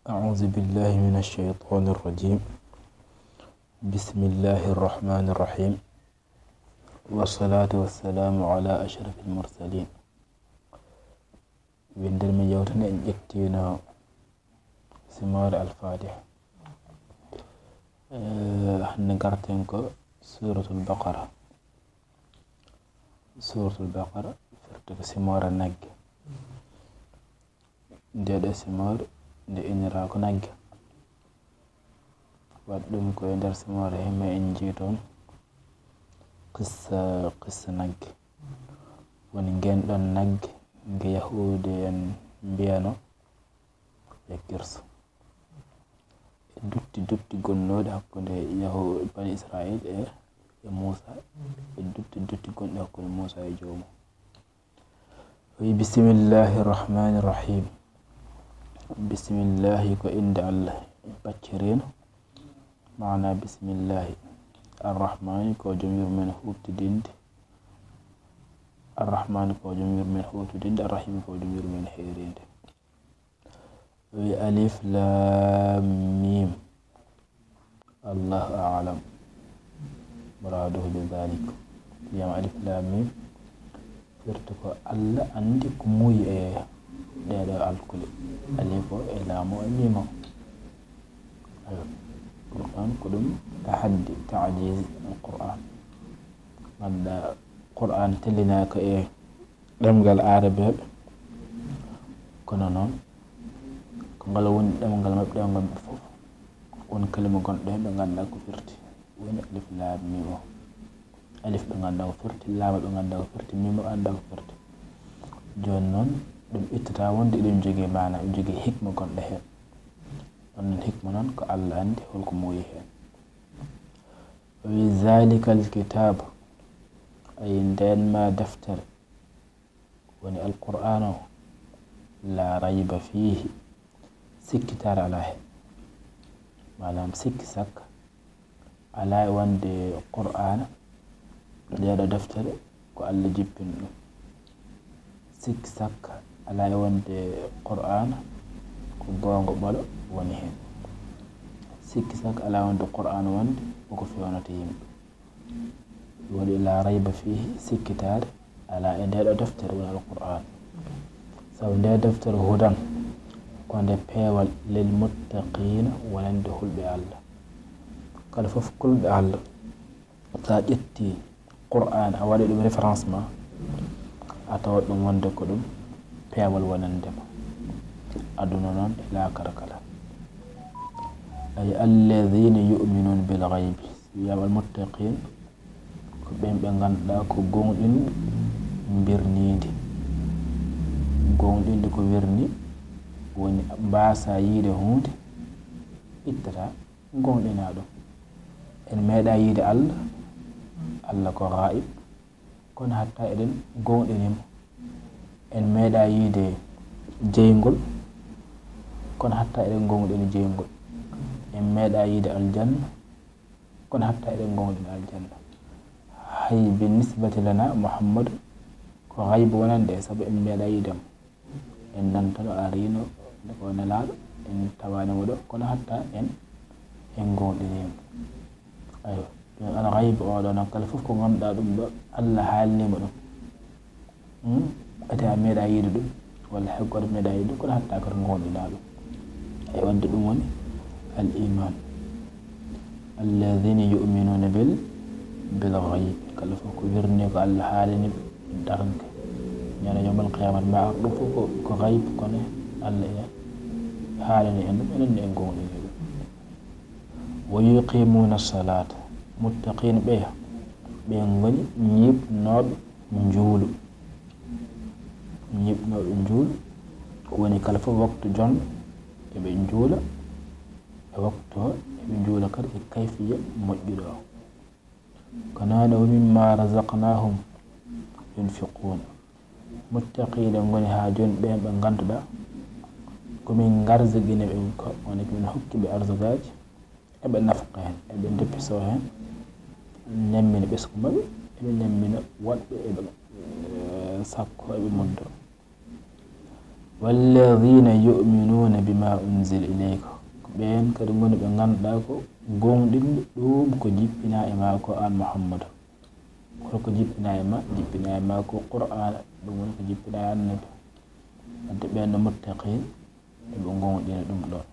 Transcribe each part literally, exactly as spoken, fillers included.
أعوذ بالله من الشيطان الرجيم. بسم الله الرحمن الرحيم. والصلاة والسلام على أشرف المرسلين. Winndere men yawtunde en ƴettino simoore Alfaatiha. Eh, hannde ngarten ko Suuratul Baqara. Suuratul Baqara firti ko simoore nagge. Ndee ɗoo simoore nde inniraa ko nagge. Waɗi ɗum ko e nder simoore he, ma en njii toon qissa, qissa nagge. Woni ngeen ɗoon nagge nge Yahuudu en mbiyano e Kirsu. E dotti, dotti gonnooɗi hakkunde Yahu-, Bani Israa'iil e, e Muusaa. E dotti, dotti gonɗi hakkunde Muusaa e joomum. Wi, bismillaahi rahmaani rahiim. Bismillaahi ko innde Allah paccirino. Maana bismillaahi. Arrahmaani ko jom yurmeende huuɓtidinde. Arrahmaani ko jom yurmeende huuɓtidinde. Arrahiimi ko jom yurmeende heerinde. Wi, alif laam miim. Allahu a'lam muraaduhu bi daalik. Wiyama alif laam miim firti ko Allah anndi ko muuyi e ɗee ɗoo alkule. Alif o e laam o e miim o. Ayo. Qur'aan ko ɗum tahaddi, ta'jiiz Qur'aan. Ngannduɗaa Qur'aan tellinaaka e ɗemngal aarabeeɓe. Kono noon, ko ngal woni ɗemngal maɓɓe, ɗemngal maɓɓe fof, won kalima gonɗo heen ɓe nganndaa ko firti. Woni alif laam miim o. Alif ɓe nganndaa ko firti, laam ɓe nganndaa ko firti, miim ɓe nganndaa ko firti. Jooni noon, ɗum ittataa wonde eɗum jogii maana, ɗum jogii hikma gonɗo heen. Ɗum noon hikma noon ko Allah anndi holko muuyi heen. Wi, zaalikal kitaabu, ay ndeen maa deftere, woni Alqur'aan o, laa rayba fiihi, sikkitaare alaa heen. Maanaam sikki sakka alaa e wonde Qur'aana, ndee ɗoo deftere, ko Allah jippini ɗum. Sikki sakka alaa e wonde Qur'aana ko goonga ɓolo woni heen. Sikki sakka alaa wonde Qur'aana wonde koko feewnata yimɓe. Woni laa rayba fiihi, sikkitaare alaa e ndee ɗoo deftere woni Alqur'aan. Sabu ndee deftere hudan ko nde peewal lil muttaqiina wonande hulɓe Allah. Kala fof kulɓe Allah, so a ƴetti Qur'aan, a waɗi ɗum référence ma, a tawat ɗum wonde ko ɗum peewal wonande ma, aduna noon e laakara kala. Ay, alladhiina yu'minuuna bil ghaybi, wiyama al muttaqiin, ko ɓen ɓe ngannduɗaa ko gooŋɗini mbirniindi. Gooŋɗinde ko wirni woni mbaasaa yiide huunde, ittataa. Gooŋɗinaa ɗum. En meeɗaa yiide Allah, Allah ko ghaa'ib, kono hatta eɗen gooŋɗini mo. En meeɗaa yiide jeyngol, kono hatta eɗen gooŋɗini jeyngol. En meeɗaa yiide aljanna, kono hatta eɗen gooŋɗini aljanna. Hay bi nisbati lana Muhammadu, ko gaybu wonande, sabu en meeɗaa yiide mo. En nantano a riino ko nelaaɗo, en tawaani mo ɗo, kono hatta en, en gooŋɗiniima. Ayo, ɗum al gaybu oo ɗoo noon, kala fof ko ngannduɗaa ɗum ɗo, Allah haalniima ɗum. Hmm? Ete a meeɗaa yiide ɗum, walla hay gooto meeɗaa yiide ɗum, kono hatta ko gooŋɗinaa ɗum. E wadde ɗum woni al iman. Alladhina yu'minuna bil, bil ghayb. Kala fof ko wirni ko Allah haalani ɓe darnde. Ñande yawmal qiyamah ma ar ɗum fof ko, ko gayb, kono Allah ina haalani en ɗum, enen ne en gooŋɗini ɗum. Wa yuqimuna salata. Muttaqin ɓe, ɓe ngoni ñiiɓnooɓe njuulu. Ñiiɓnooɓe njuulu, ko woni kala fof waktu jonɗo eɓe njuula, e waktu o eɓe njuula kadi e kayfiya moƴƴuɗo o. Ko noon o, wa mimma razaqnahum yunfiqun. Muttaqiina ngoni haa jooni ɓeen ɓe ngannduɗaa ko min ngarzigini ɓe ko, woni ko min hokki ɓe arzikaaji, eɓe nafqa heen, eɓe ndeppisoo heen, ñammina ɓesngu maɓɓe, eɓe ñammina woɗɓe, eɓe, eh, sakko, eɓe moddoo. Walladina yuminuna bima unzila ilayka, ko ɓeen kadi ngoni ɓe ngannduɗaa ko gooŋɗinɓe ɗum ko jippinaa e maa ko, aan Muhammadu. Kono ko jippinaa e ma, jippinaa e maa ko Qur'aana, ɗum woni ko jippinaa e Annabi. Wadde ɓeen no muttaqiin, eɓe gooŋɗina ɗum ɗoon.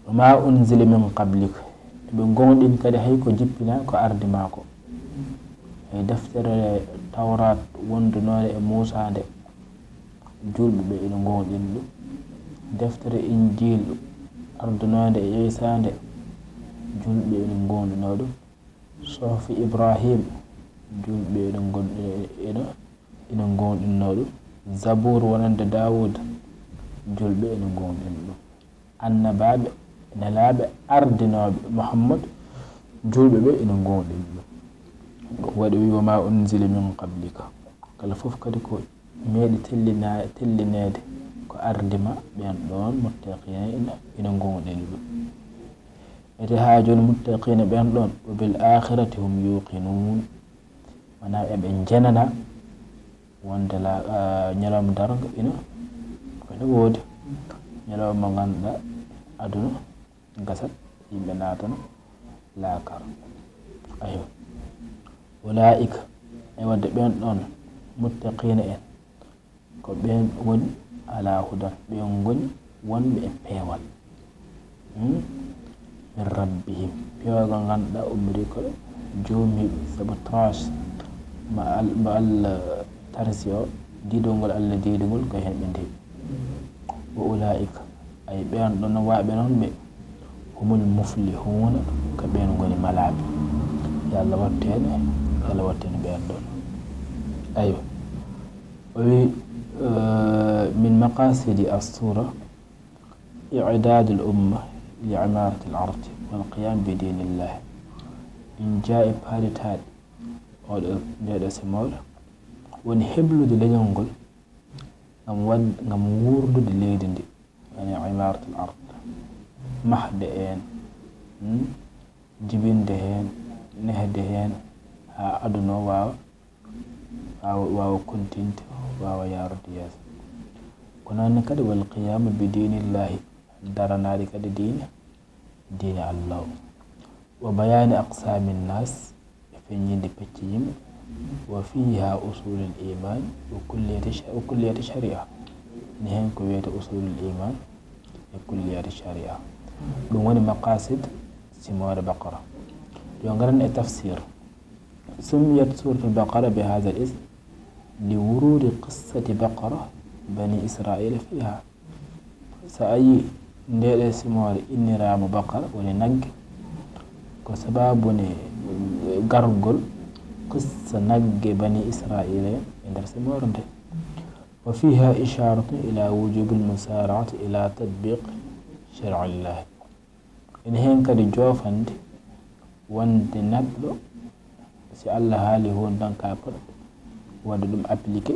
Wa ma unzila min qablik, eɓe gooŋɗini kadi hay ko jippinaa ko ardi maa ko. E deftere Tawraat wondunoore e Muusaa nde, juulɓe ɓe ina gooŋɗini ɗum. Deftere Injiil ardunoonde e Iisaa nde, juulɓe ɓe ina gooŋɗinoo ɗum. Suhufi Ibrahim, juulɓe ɓe ina ngon-, ina, ina gooŋɗinoo ɗum. Zabuur wonande Daawuud, juulɓe ɓe ina gooŋɗini ɗum. Annabaaɓe, nelaaɓe ardinooɓe Muhammad, juulɓe ɓe ina gooŋɗini ɗum. Ɗum waɗi o wi, "Wa ma unzila min qablika." Kala fof kadi ko meeɗi tellina-, tellineede ko ardi ma, ɓeen ɗoon muttaqiina ina, ina gooŋɗini ɗum. Ete haa jooni muttaqiina ɓeen ɗoon, "wa bil aakhirati hum yuuqinuun." Maanaam eɓe njenana wonde la, ah, ñalawma darnga ina, ko ina woodi. Ñalawma mo ngannduɗaa aduna gasat, yimɓe naatana laakara. Ayo. Ulaa'ika, e wadde ɓeen ɗoon muttaqiina en, ko ɓeen woni alaa hudan, ɓeen ngoni wonɓe e peewal. Hmm? Min rabbihim, peewal ngal ngannduɗaa ummori ko joomiiɓe, sabu tranche mo Al-, mo Allah tarsi o, diidol ngol Allah diidi ngol ko heen ɓe ndewi. Wa ulaa'ika, ay ɓeen ɗoon no waaɓe noon ɓe, humul muflihuuna, ko ɓeen ngoni malaaɓe. Yo Allah wattu heen, yo Allah wattu heen ɓeen ɗoon. Aywa. O wi, eh, min maqasidi as-suura, i'daadul umma li imaaratil ardi wal qiyaam bi diinillah. Min jaa e paaditaaɗi oɗo, ndeeɗo simoore woni heblude leñol ngol ngam wad-, ngam wuurdude leydi ndi, yani imaaratul ard, mahde heen, hmm, jibinde heen, nehde heen, haa aduna o waawa, waawa, waawa kontinde, waawa yaarude yeeso. Ko noon ne kadi, wal qiyaamu bi diinillahi, daranaade kadi diine, diine Allah o. Wa bayaani aqsaami nnaas, e feññinde pecce yimɓe. Wa fiiha usuulul iimaan wa kulliyati sha-, wa kulliyati shari'a. Ne heen ko wiyetee usuulul iimaan e kulliyati shari'a. Ɗum woni maqaasid simoore Baqara. Yo ngaren e tafsir. Summiyat suuratul Baqara bi haadal ism li wuruudi qissati Baqara bani Israa'iila fiiha. So a yii ndeeɗe simoore inniraama Baqara, woni nagge, ko sabaabu ne gargol qissa nagge bani Israa'iila en e nder simoore nde. Wa fiiha ishaaratun ila wujuubil musaara'ati ila tatbiiq shar'illah. Ene heen kadi joofande wonde neɗɗo, si Allah haali huunde tan, ka foti waɗde ɗum appliqué,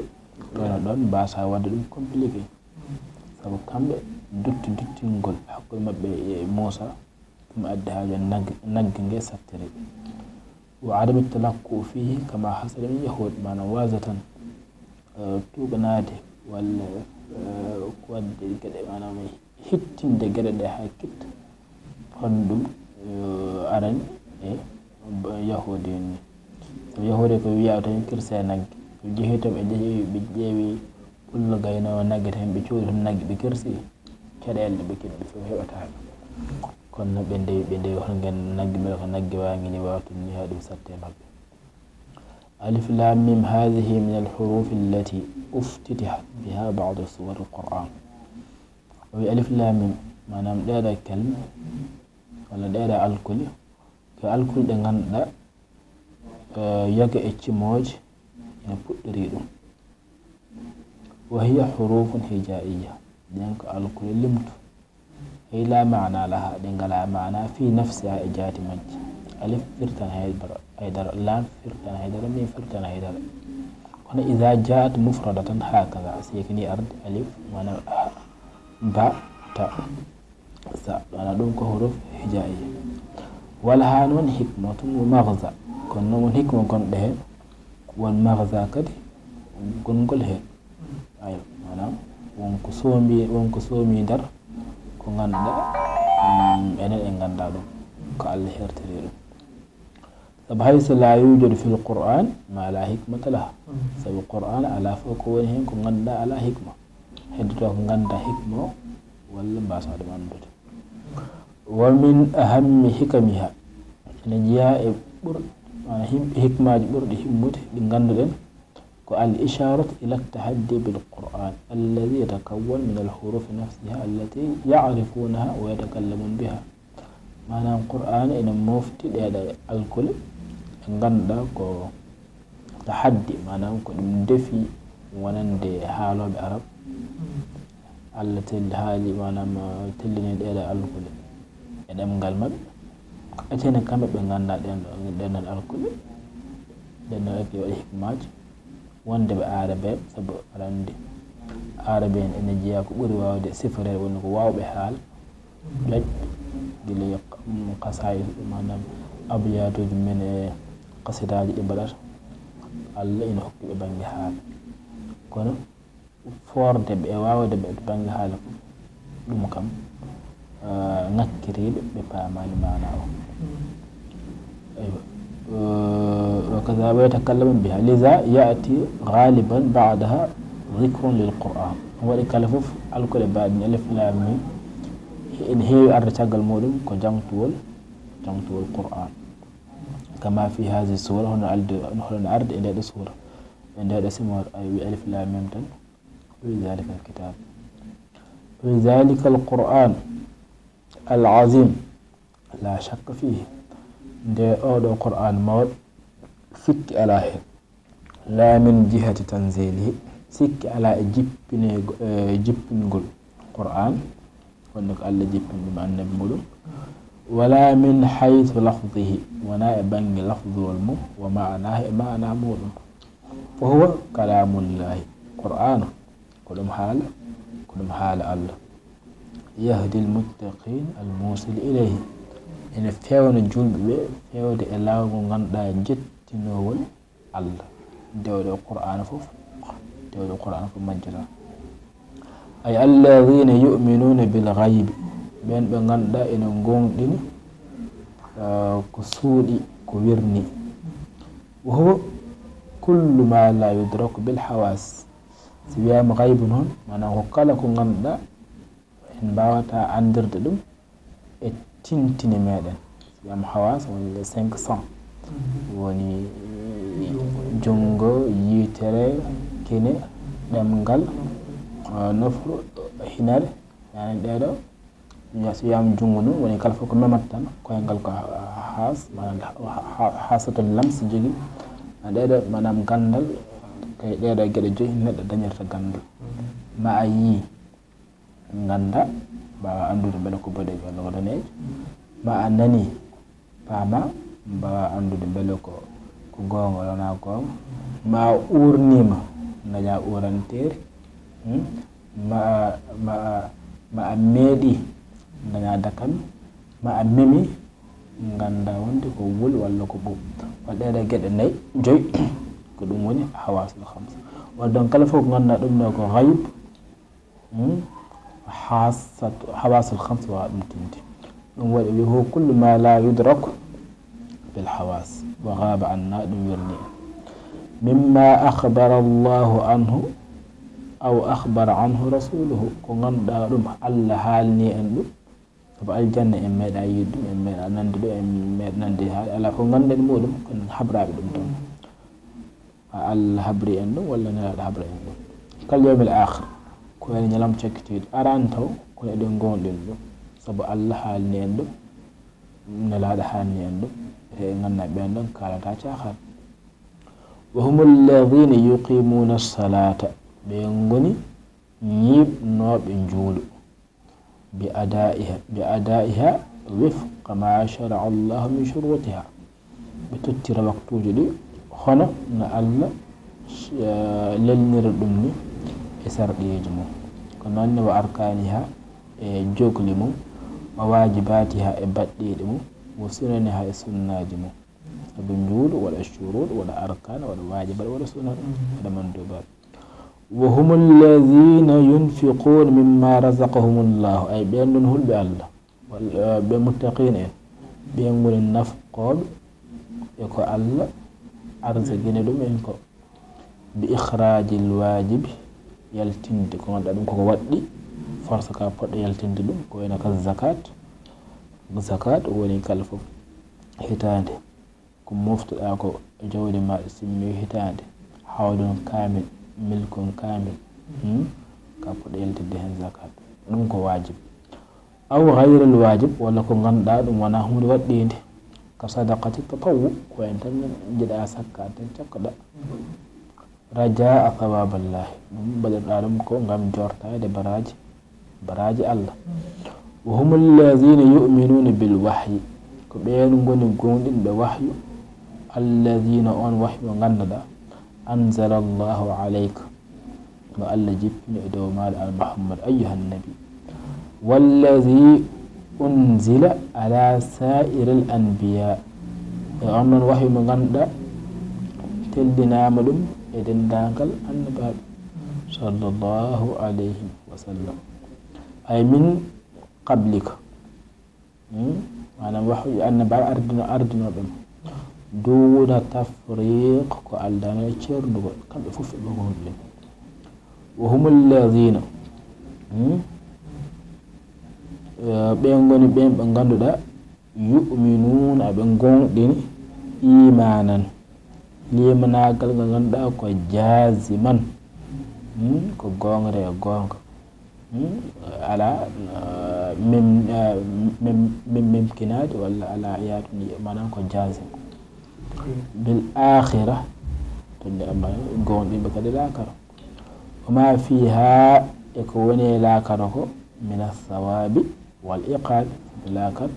ɗoon e ɗoon mbaasaa waɗde ɗum compliqué. Sabu kamɓe dutti duttingol hakkunde maɓɓe e Muusaa, ɗum addi haa jooni nagge, nagge nge sattiri. Wa adami talakku fiihi kama hasala min yahuud, maanaam waasde tan, eh, tuuganaade walla, eh, ko waɗde geɗe, maanaam hittinde geɗe ɗe haa kitta, hono ɗum, eh, arani e ba-, yahuudi en ni. So yahuudi ko wiyaa tan kirse nagge, ɓe jehi to, ɓe jehi, ɓe ƴeewi pullo gaynoowo nagge tan, ɓe coodi toon nagge, ɓe kirsi, caɗeele ɗe ɓe keɓi fof heɓataa ɗum. Kono noon ɓe ndewi, ɓe ndewi hono ngen nagge, mbele ko nagge waangi ni, waawata ni haa ɗum satte maɓɓe. Alif Laam Miim, haadihi min al-huruufi allati uftutihat biha ba'du suwari al-Qur'aan. O wi alif laam miim, maanaam ɗeeɗo kalme, walla ɗeeɗo alkuli, ko alkuli ɗe ngannduɗaa, eh, yoga e cimooje ina puɗɗori ɗum. Wa hiya huruufun hijaa'iyya, ɗen ko alkule limtu. Hey laa maanaa lahaa, ɗe ngalaa maanaa fii nafsihaa e jaati majji. Alif firtan haydara, haydara, laam firtan haydara, miim firtan haydara. Kono idaa jaa'at mufradatan haakaza, si ko nii ardi alif, maanaam ha, ba, ta, sa, maanaam ɗum ko huruf hijaa'iyya. Walahaa noon hikmatun wa maghza, kono noon won hikma gonɗo heen, won maghza kadi gonngol heen. Aywa, maanaam won Ko soomi, won ko soomi nder ko ngannduɗaa, mm, enen en nganndaa ɗum, ko Allah hertiri ɗum. Sabu hayso la yujadu fil Qur'an ma la hikmata laha. Sabu Qur'an alaa fof ko woni heen ko ngannduɗaa alaa hikma. Heddoto ko ngannduɗaa hikma o, walla mbaasaa ɗum anndude. Wa min ahammi hikamiha, ene jeyaa e ɓur-, maanaam him-, hikmaaji ɓurɗi himmude ɗi ngannduɗen, ko al isharatu ila tahaddi bil Qur'an alladhi yatakawwan min al hurufi nafsiha allati ya'rifunaha wa yatakallamun biha. Maanaam Qur'an ene mofti ɗeeɗe alkule ɗe ngannduɗaa ko tahaddi, maanaam ko ɗum defi wonande haalooɓe Arab. Allah telli haali, maanaam, tellini ɗeeɗe alkule e ɗemngal maɓɓe. Ko etene kamɓe ɓe nganndaa ɗen ɗo, ɗen ɗon alkule, ɗen ɗon alkule waɗi hikmaaji wonde ɓe Aarabe, sabu aɗa anndi Aarabe en ene jeyaa ko ɓuri waawde siforeede woni ko waawɓe haala, ƴoƴ, gila e qa-, mm, qasaayid, maanaam abyaatuuji men e qasidaaji ɗi mbaɗata. Allah ina hokki ɓe bannge haala. Kono foorde ɓe e waawde ɓe to bannge haala fof, ɗum kam, eh, ŋakkirii ɓe, ɓe paamaani maanaa o. Aywa. Eh, wa kaza wa yatakallamu biha. Liza ya'ti ghaliban ba'daha dhikrun lil Qur'an. Ɗum waɗi kala fof alkule baaɗe alif lam mim, ene heewi arde caggal muɗum ko jaŋtugol, jaŋtugol Qur'an. Kama fi hazi sura, hono alde, hono arde e ndeeɗo sura. E ndeeɗo simoor, ay wi alif lam mim tan. Wi dhalika al kitab. Wi dhalika al Qur'an al azim. La shakka fihi. Nde oɗo Qur'an mawɗo, sikki alaa heen. La min jihati tanzilihi. Sikki alaa e jippine-, e jippingol Qur'an. Wonde ko Allah jippini ɗum annabi muɗum. Wala min haythu lafzihi. Wonaa e bannge lafzuwol mum. Wa ma'anahu, e maana muɗum. Fa huwa kalamullahi. Qur'an ko ɗum haala, ko ɗum haala Allah. Yahdi al muttaqin al musil ilayhi. Ene fewna julɓe ɓe, fewde e laawol ngol ngannduɗaa jettinoowol Allah. Dewɗo Qur'aana fof, dewɗo Qur'aana fof majjata. Ay alladhina yu'minuna bil ghaybi. Ɓen ɓe ngannduɗaa ene ngoonɗini, ah, ko suuɗi, ko wirni. Wa huwa kullu ma la yudraku bil hawas. Si wiyaama gaybu noon, maanaam ko kala ko ngannduɗaa en mbaawata anndirde ɗum e tintine meɗen. Si wiyaama hawas woni les cinq sens. Woni junngo, yitere, kine, ɗemngal, ah, nofru, hinare, yani ɗeɗo. Ya, so wiyaama junngo noon, woni kala fof ko memata tan, koyngal ko ha-, has, maanaam ha-, ha-, hasatul lams jogi. Ɗeɗo, maanaam ganndal, kay ɗeɗo geɗe joyi neɗɗo dañirta ganndal. Ma a yii, ngannda, mbaawa anndude mbele ko boɗeejo walla ko daneejo. Ma a nani, paama, mbaawa anndude mbele ko, ko goonga walla wonaa goonga. Ma a uurniima, ndaña uuranteeri. Hmm? Ma a, ma a, ma a meeɗi, ndaña dakam. Ma a memi, ngannda wonde ko wul walla ko ɓuuɓ. Waɗeede geɗe nayi, joyi, ko ɗum woni hawaasul khams. Wadde donc kala fof ko ngannduɗaa ɗum ɗo ko gayb, hmm? Haasat-, hawaasul khams waawa ɗum tinde. Ɗum waɗi wi huwa kullu ma la yudrak bil hawas wa ghaba anna, ɗum wirni en. Mimma akhbara Allahu anhu aw akhbara anhu rasuluhu, ko ngannduɗaa ɗum Allah haalni en ɗum. Sabu aljanna en meeɗa yiide ɗum, en meeɗa nande ɗum, en meeɗa nande haa alaa ko ngannden muɗum, kono habraaɓe ɗum tan. A Allah habri en ɗum, walla Nelaaɗo habra en ɗum. Kal yawmil aakhir, ko wayno ñalawma cakkitiiɗo, araan taw, kono eɗen ngoonɗini ɗum. Sabu Allah haalni en ɗum, Nelaaɗo haalni en ɗum, e ngannduɗaa ɓeen ɗon kaalata caaxaan. Wa humu alladhina yuqimuna salata, ɓe ngoni ñiiɓnooɓe njuulu. Bi adaiha, bi adaiha wifqa ma shara Allahu min shurutiha. Ɓe tottira waktuuji ɗi hono no Allah, eh, lelniri ɗum ni e sarɗiiji mum. Ko noon ne wa arkaniha e jokli mum, wa wajibatiha e baɗɗiiɗi mum, wa sunaniha e sunnaaji mum. Sabu njuulu waɗa shuruut, waɗa arkaan, waɗa waajibaat, waɗa sunan, waɗa manduubaat. Wa humul ladhina yunfiquna mimma razaqahumullah, ay ɓen ɗon hulɓe Allah, wal-, eh, ɓe muttaqin en, ɓen ngoni nafqooɓe e ko Allah arzikini ɗum en ko, bi ikhrajil wajibi, yaltinde ko ngannduɗaa ɗum koko waɗɗi, force ka poɗɗo yaltinde ɗum, ko wayno ka zakat. Zakat woni kala fof hitaande ko moftuɗaa ko e jawdi maaɗa, simmi hitaande, hawlun kamil, milkun kamil, hmm? Ka poɗɗo yaltinde heen zakat. Ɗum ko waajib. Aw ghayril waajib, walla ko ngannduɗaa ɗum wonaa huunde waɗɗiinde. Ka sadaqati tatawwu, ko en tan njiɗaa sakka tan cokkoɗaa. Rajaa thawaballahi, ɗum mbaɗirɗaa ɗum ko ngam jortaade baraaji, baraaji Allah. Wa humul ladhina yu'minuna bil wahyi, ko ɓeen ngoni gooŋɗinɓe wahyu. Alladhina, on wahyu mo ngannduɗaa, anzala Allahu alayka, mo Allah jippini e dow maaɗa, al Muhammad, ayyuhan nabi. Walladhi unzila ala sa'iril anbiya, e on ɗon wahyu mo ngannduɗaa tellinaama ɗum e denndaangal annabaaɓe, sallallahu alayhi wa sallam. Ay min qablika. Hmm? Maanaam wahyu annabaaɓe ardino-, ardinooɓe mo. Duuna tafriq, ko aldaano e ceerndugol, kamɓe fof ɓe ngoni ɗum. Wa humul ladhina, hmm? Eh, ɓe ngoni ɓeen ɓe ngannduɗaa, yu'minuna, ɓe gooŋɗini, imanan, limanaagal ngal ngannduɗaa ko jaziman, hmm? Ko gooŋre e goonga. Hmm? Alaa, eh, mim, eh, mim, mim, mimkinaade walla alaa yaatude, maanaam ko jazim. Bil akhira, to nde amma gooŋɗinɓe kadi laakara. Wa ma fiha, e ko woni e laakara ko, min athawabi wal iqabi, laakara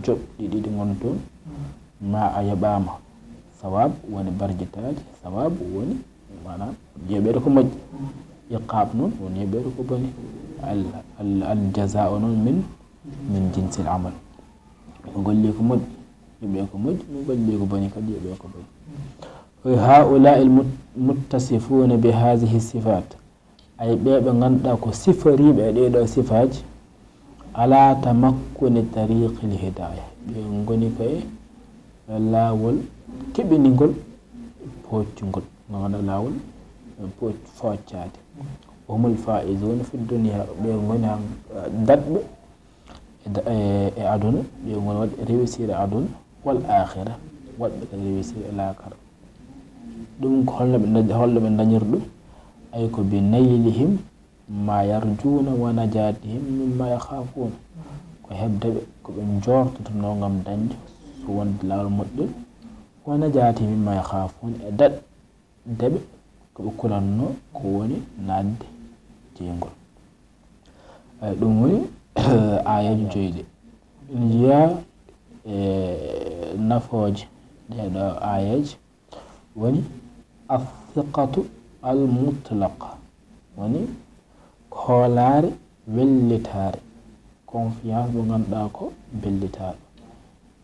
joɓɗi ɗiɗi ngon toon, ma a yoɓaama. Sawab woni barjitaade, sawab woni, maanaam, yoɓeede ko moƴƴi. Iqaab noon woni yoɓeede ko boni. Al, al, al jazaa o noon min, min jinsil amal. Mo golli ko moƴƴi, yoɓee ko moƴƴi, mo golli ko boni kadi, yoɓee ko boni. Wa haulai al mut-, muttasifuna bi hadhihi sifat. Ay ɓe ɓe ngannduɗaa ko siforiiɓe e ɗee ɗoo sifaaji, ala tamakkuni tariqil hidaya. Ɓe ngoni ko e laawol keɓiningol, pooccungol. Ngona laawol pooc-, fooccaade. Humul faizuna fi dunya, ɓe ngoni han, eh, daɗɓe e da-, e, e aduna, ɓe ngoni waɗ-, réussir e aduna, wal akhira, waɗɓe kadi réussir e laakara. Ɗum ko holno ɓe ndañ-, holno ɓe ndañir ɗum? Ay ko bi naylihim ma yarjuna wa najatihim mimma yakhafun. Ko heɓde ɓe ko ɓe njortotonoo ngam dañde so wonde laawol moƴƴol. Wa najatihim mimma yakhafun, e daɗ-, de ɓe ko ɓe kulannoo ko woni naatde jeyngol. Eh, ɗum woni aayeeje joyi ɗe. Ene jeyaa e nafooje ɗee ɗoo aayeeje woni athiqatu al mutlaq, woni ko hoolaare wellitaare, confiance mo ngannduɗaa ko bellitaaɗo,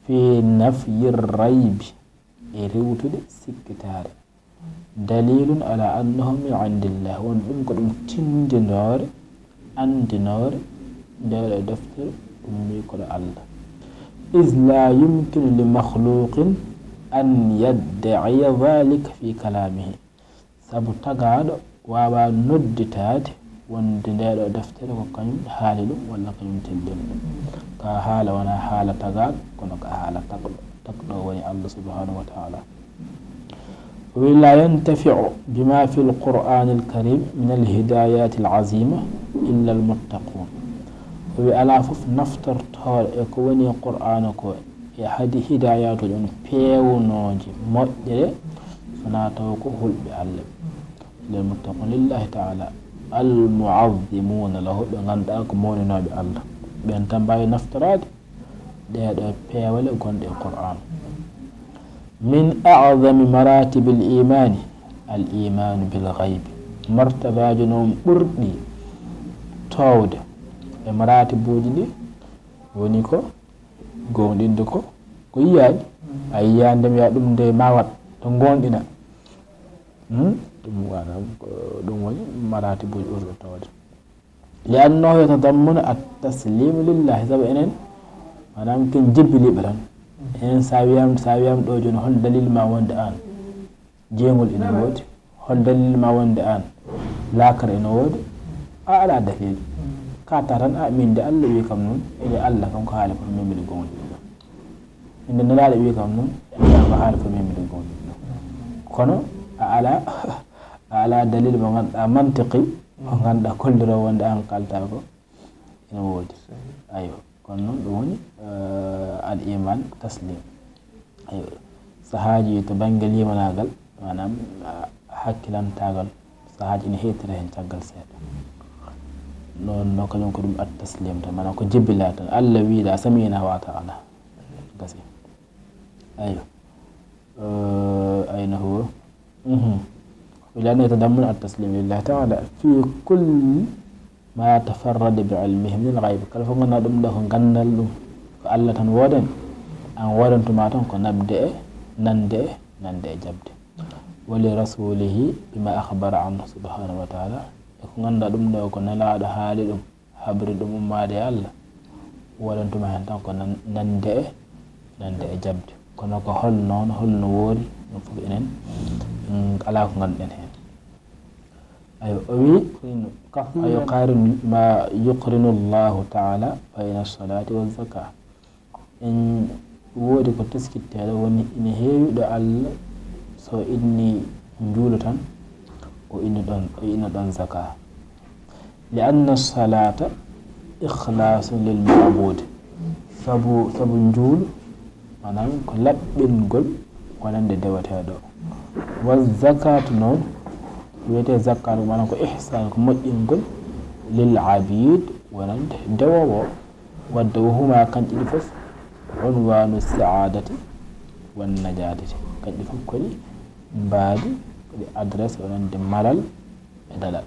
fi nafyi raybi, e rewtude sikkitaare. Dalilun ala annahu min indillah, won ɗum ko ɗum tindinoore, anndinoore, ndee ɗoo deftere ummii ko ɗo Allah. Is la yumkinu li makhluqin an yadda'iya dhalika fi kalamihi. Sabu tagaaɗo waawaa nodditaade wonde ndee ɗoo deftere ko kañum haali ɗum walla kañum tellini ɗum. Ka haala wonaa haala tagaaɗo, kono ka haala tagɗo. Tagɗo woni Allah subhanahu wa ta'ala. O wi, la yantafi'u bima fil Qur'anil karim min al hidayati al azima illa al muttaqun. O wi, alaa fof naftortooɗo e ko woni e Qur'aana ko e hadi hidayatuuji on peewnooji moƴƴere, sonaa taw ko hulɓe Allah ɓe. Illa al muttaqun lillahi ta'ala, al mu'azzimuna lahu, ɓe ngannduɗaa ko mawninooɓe Allah. Ɓeen tan mbaawi naftoraade ɗee ɗoo peewale gonɗe e Qur'aan. Min a'zami maratibil imani al imanu bil ghaybi. Martabaaji noon ɓurɗi toowde e maratibuuji ɗi woni ko gooŋɗinde ko, ko yiyaani. A yiyaani nde, wiya ɗum nde ma waɗ, to gooŋɗina. Hmm? Ɗum, maanaam, ko ɗum woni maratibuuji ɓurɗo tawde. Li annahu yatadammanu at-taslimu lillahi, sabu enen, maanaam, ken jebbiliiɓe tan. Enen, sa wiyam, sa wiyam ɗo jooni, hol dalil ma wonde aan jeygol ina woodi? Hol dalil ma wonde aan laakara ina woodi? A alaa dalil. Ka ta tan, a min de Allah wi kam noon, ene Allah kam ko haali ko min mbiɗa goonɗinɗo. Inde Nelaaɗo wi kam noon, ene ko haali ko min mbiɗa goonɗinɗo. Kono a alaa, a alaa dalil mo ngannduɗaa mantiqi, mo ngannduɗaa kolliroo wonde aan kalta ko ina woodi. Aywa, kono noon ɗum woni, eh, al iman taslim. Aywa, sahaaji to bannge limanaagal, maanaam, ah, hakkilantaagal, sahaaji ina heewtira heen caggal seeɗa. Noon no kañum ko ɗum at taslim tan, maanaam ko jebbilaa tan. Allah wiiɗa, sami'na wa ata'na. Gasi. Aywa. Eh, ayna huwa? Mhm. Ila anna yatadammanu at-taslim lillahi ta'ala fi kulli ma tafarrada bi ilmihi min al-ghayb. Kala fof ngannduɗaa ɗum ɗo ko ganndal ɗum. Ko Allah tan wooden. An woodantuma tan ko naɓde e, nande e, nande e jaɓde. Wa li rasulihi bima akhbara anhu subhanahu wa ta'ala. E ko ngannduɗaa ɗum ɗo ko Nelaaɗo haali ɗum, habri ɗum ummaade e Allah, woodantuma heen tan ko nan-, nande e, nande e jaɓde. Kono ko hol noon, hol no woori, ɗum fof enen, mm, alaa ko ngannduɗen heen. Ayo, o wi, ayo, qarin ma yuqrinu Allahu ta'ala bayna salati wa zaka. En woodi ko teskitteeɗo woni ina heewi ɗo Allah so inni njuulu tan, o inni ɗon, o inna ɗon zaka. Li anna salata ikhlasun lil ma'bud. Sabu, sabu njuulu, maanaam ko laɓɓingol wonande deweteeɗo. Wa zakatu noon, wiyetee zakatu, maanaam ko ihsan, ko moƴƴingol lil abid, wonande dewoowo. Wadde wo huma, kanƴe ɗi fof, unwanu saadati wan najatati. Kanƴe ɗi fof ko ɗi mbaadi, ko ɗi adresse wonande malal e daɗal.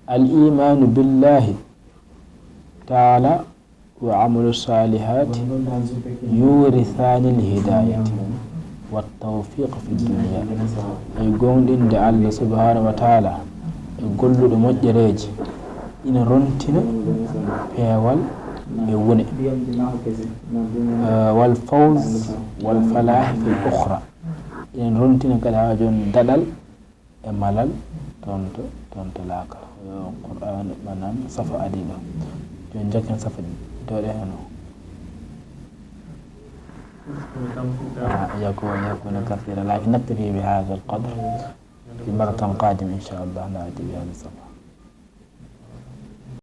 Al imanu billahi ta'ala wa amalu salihati yurithanil hidayati wa tawfiq fi dunya. Ay goonɗinde Allah subhanahu wa ta'ala e golluɗo moƴƴereeji ina rontina peewal e wune. Eh, wal fawz wal falah fil ukhra. Ina rontina kadi haa jooni daɗal e malal toon to, toon to laakara. Yo Qur'an, maanaam, safa adii ɗo. Jooni njokken safa ɗi, dooɗe heen o. Ah, يكون، يكون كثيرا، لكن نكتفي بهذا القدر. في مرة قادمة إن شاء الله نأتي بهذا الصفحة.